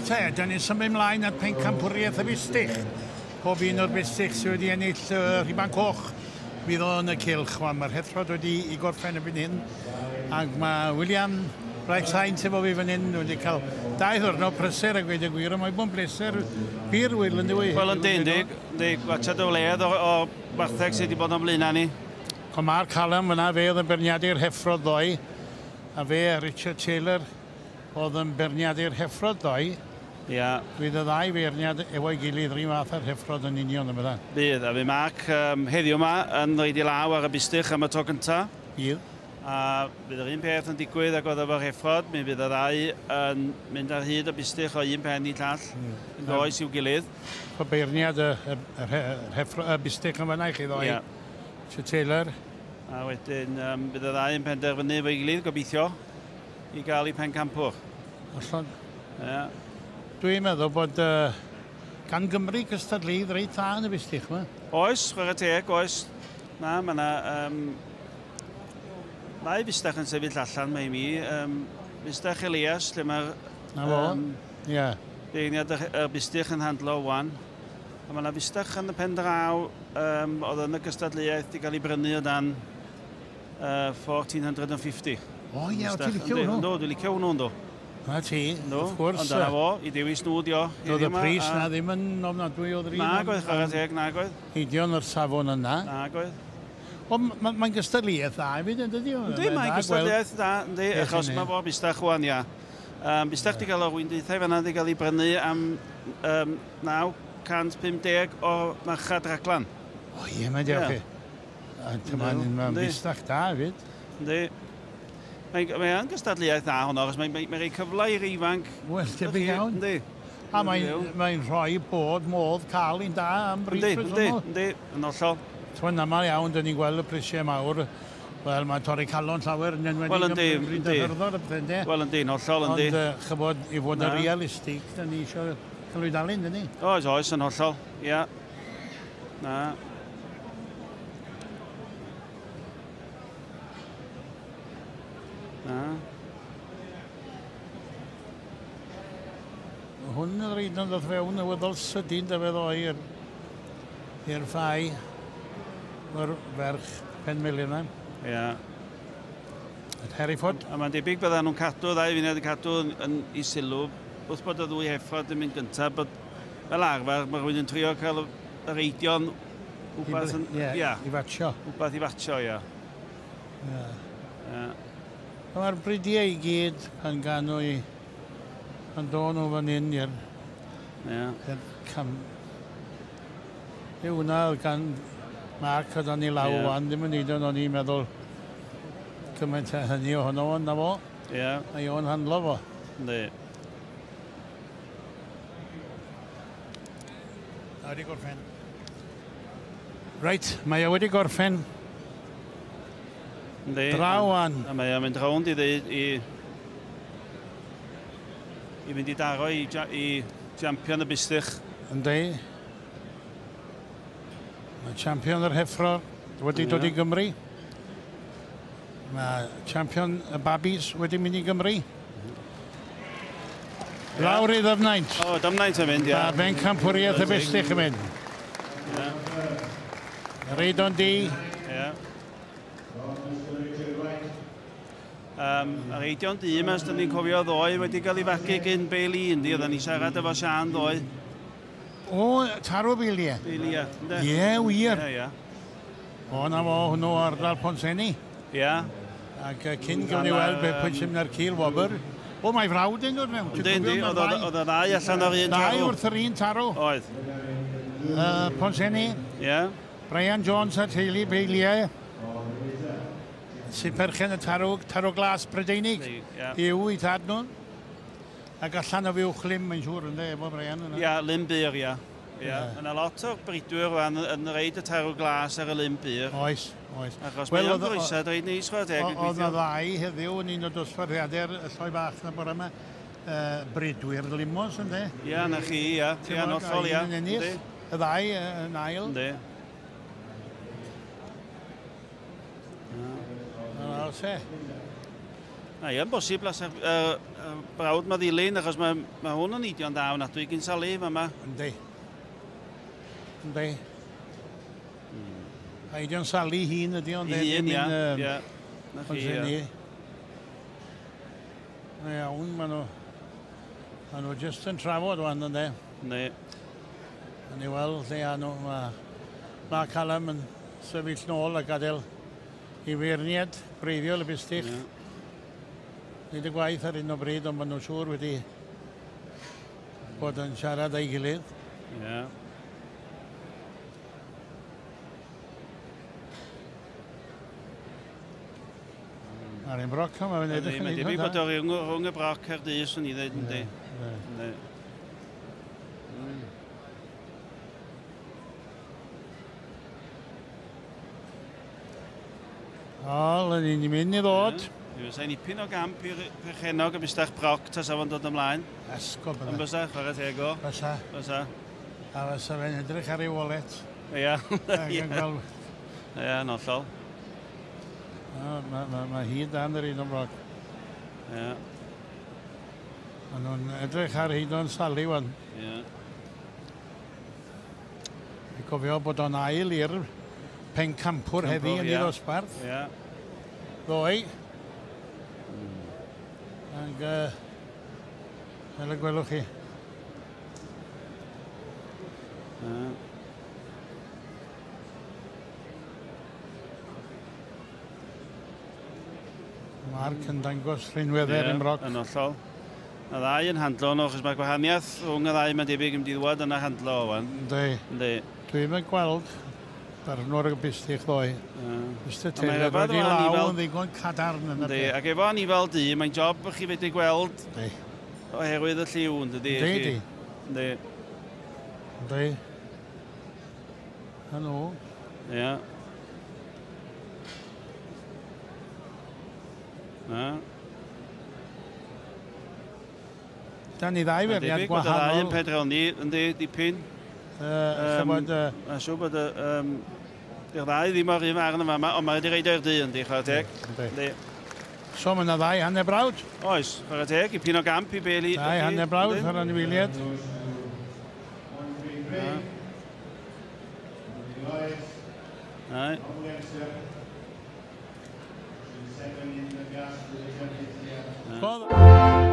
Nawr te, da ni'n symud ymlaen at pencampwriaeth y bistych. Pob un o'r bistych sydd wedi ennill rhuban coch fydd o yn y cylch. Mae'r heffrod wedi i gorffen erbyn hyn. Ac mae William Wright Saint efo fi fan hyn wedi cael 2 ddiwrnod prysur a gweud y gwir, ond mae'n bod yn bleser byr, Will, yn dwi? Wel, yndi, yndi. Yndi, gwatshad y wledd o wartheg sydd wedi bod o'n blaenau ni. Ond Mark Hallam fyna, fe oedd yn beirniadu'r heffrod ddoe, a fe a Richard Taylor oedd yn beirniadu'r heffrod ddoe. Fydd y ddau feirniad efo'i gilydd rhywun fath â'r heffrod yn union yn bydda. Bydd, a fydd Mark heddiw yma yn rhoid i law ar y bustych am y tro cyntaf. Bydd. A fydd yr un peth yn digwydd ag oedd efo'r heffrod, mi fydd y ddau yn mynd ar hyd y bustych o un pen i llall, yn goes i'w gilydd. Po beirniad y bustych yn fanna i chi ddoe. Richard Taylor. A wedyn bydd y ddau yn penderfynu efo'i gilydd, gobeithio, i gael eu pencampwr. Allan. Dwi'n meddwl bod gan Gymru gystadleuydd reit dda yn y bustych yma. Oes, chwarae teg, oes. Na, mae yna ddau fustach yn sefyll allan, mae i mi. Fustach Elias, lle mae'r Na fo. Beirniad y bustych yn handlo wan. A mae yna fustach yn y pen draw, oedd yn y gystadleuaeth wedi cael ei brynu o dan 1450. O ie, o ti'n licio hwnnw? Yndw, dwi'n licio hwnnw, yndw. Na ti, wrth gwrs. Ond dyna fo, i dewis nhw dio. Doedd y pris na ddim yn ofnadwy o ddrud. Nag oedd, chwarae teg, nag oedd. Heidion o'r safon yna. Nag oedd. Ond mae'n gystadleuaeth dda hefyd, yn dydi? Yndi, mae'n gystadleuaeth dda, yndi, achos mae bob bustach wan, ia. Bustach di gael o rwy'n deithau fanna, di gael ei brynu am 950 o marchnad Raglan. O ie, mae'n diolch chi. Mae'n bustach da hefyd. Yndi. Mae'n gystadleuaeth dda honno, achos mae'n rhoi cyfle i'r ifanc. Wel, debyg iawn. Yndi. A mae'n rhoi bod modd cael un da am bris. Yndi, yndi, yndi, yn hollol. Ti'n aml iawn, dyn ni'n gweld y prisiau mawr. Wel, mae'n torri calon llawer yn enwedig Wel, yndi, ym yndi. Hyrddod y pethau, yndi? Wel, yndi, yn hollol, yndi. Ond, chybod, i fod yn realistig, dyn ni eisiau cael ei dal un, dyn ni? Oes, oes, yn hollol, ia. Na. Na. Hwn yn rhaid yn dod fewn yn weddol sydyn da fe ddoe i'r ffai o'r ferch Penmelyn yna. Ia. Hereford. A mae'n debyg byddan nhw'n cadw, ddau funud yn cadw yn i sylw, wrth bod y ddwy heffrod yn mynd gyntaf, bod fel arfer mae rhywun yn trio cael yr eidion wbath yn... Ie, i fatsio. Wbath i fatsio, ia. Ie. Mae'r bridiau i gyd pan gan nhw i... pan dod nhw fan hyn i'r... I'r cam... Yw hwnna gan Mark o dan i law wan, ddim yn neud o'n i'n meddwl cymaint a hynny ohono fo, na fo. Mae o'n handlo fo. Yndi. A wedi gorffen. Reit, mae o wedi gorffen. Yndi. Draw wan. A mae o'n mynd rownd i ddeud i fynd i daro i champion y bustych. Yndi. Mae champion yr heffro wedi dod i Gymru. Mae champion y babis wedi mynd i Gymru. Lawr i Ddyfnaint. O, Dyfnaint yn mynd, ia. Mae bencampwriaeth y bustych yn mynd. Reidon D. Yr Eidion Du yma, os da ni'n cofio ddoe, wedi cael ei fagu gyn Bailey, yndi, oedden ni'n siarad efo Sian ddoe. O, Taro Bailey. Bailey, ia. Ynde? Ie, wir. Ie, ie. O, na fo, hwnnw ardal Pontsenni. Ac cyn gawn ni weld beth pwy sy'n mynd ar cil wobr. O, mae frawd yn dod mewn. Yndi, yndi, oedd y ddau allan o'r un tarw. Ddau wrth yr un tarw. Oedd. Pontsenni. Brian Jones a teulu Bailey. Sy'n perchen y tarw glas Brydeinig. Yw i tad nhw. Ac allan o fuwch lim, mae'n siŵr, ynddo, efo Brian yna. Ia, lim byr, ia. Ia, yna lot o'r bridwyr rwan yn reid y tarw glas ar y lim byr. Oes, oes. Achos mae o'n groesad reit neis, chwarae teg, yn Oedd gweithio. 'na ddau heddiw yn un o dosbarthiadau'r lloi bach na bore yma, bridwyr limos, ynddo? Ia, na chi, ia. Ti'n Ia, gwbod, hollol, ia. un yn ennill, Yndi. y ddau yn ail. Yndi. Oes e. Na, ie, yn bosib las brawd ma ddilyn, achos mae hwn yn eidio'n dda ofnadwy gyn Sali, ma. Yndi. Yndi. A eidio'n Sali hun ydi o'n dweud. Hun, ia. Ia. Na chi, ia. Iawn, maen nhw jyst yn trafod wan, ynddi. Yndi. A ni weld lle a nhw. Mae Callum yn sefyll nôl a gadael i feirniad breiddiol y bistych. Nid y gwaith ar un o bryd, ond maen nhw'n siŵr wedi bod yn siarad â'i gilydd. Ie. A'r un broc yma, mae'n edrych yn eitha. Mae'n debyg bod o rhwng y broc a'r du, swn i ddweud, yndi. Yndi. O, ni'n mynd i ddod. Mi fysa nipyn o gamp i'r perchennog y bystach broc tas fo'n dod ymlaen. Esgob yna. Yn bysa, chwarae teg o. Fysa. Fysa. A fysa fe'n edrych ar ei wallet. Ia. Ia, yn hollol. Mae hi dan yr un o broc. Ia. Maen nhw'n edrych ar hyd o'n Sali wan. Ia. Fi'n cofio bod o'n ail i'r pencampwr heddi yn ei ddosbarth. Ia. Ddoe. Ac fel y gwelwch chi. Mark yn dangos rhinweddau'r un broc. Yn hollol. Y ddau yn handlo nhw, achos mae gwahaniaeth rhwng y ddau mae'n debyg yn ddiwad yna handlo o wan. Yndi. Yndi. Dwi'm yn gweld barnwr y bistych ddoe. Mr Taylor wedi law yn ddigon cadarn yn y peth. Ac efo anifal du, mae'n job chi fedru gweld oherwydd y lliw, yn dydi? Yndi, yndi. Yndi. A nhw. Ia. Na. Da ni ddau feirniad gwahanol. Debyg bod y ddau yn pedroni, yndi, dipyn. Mae'n siŵr bod y ddau ddim o'r un farn yma, ond mae wedi reid o'r du, yndi, chwarae teg. Yndi. So mae yna ddau hanner brawd. Oes, chwarae teg, ipyn o gamp i Bailey. Ddau hanner brawd ar anifeiliaid. Ai. Ai.